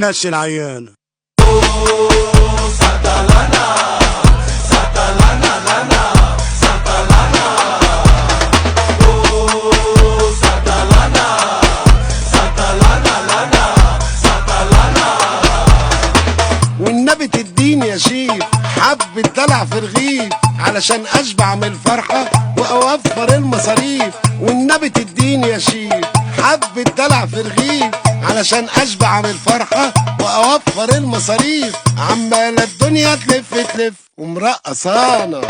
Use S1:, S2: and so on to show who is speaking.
S1: بنمشي العيانة. والنبي تديني يا شيف حبة دلع في رغيف، علشان اشبع من الفرحة واوفر المصاريف. والنبي تديني يا شيف حبة دلع في رغيف، علشان اشبع من الفرحة واوفر المصاريف. عمالة الدنيا تلف تلف ومرقصانة.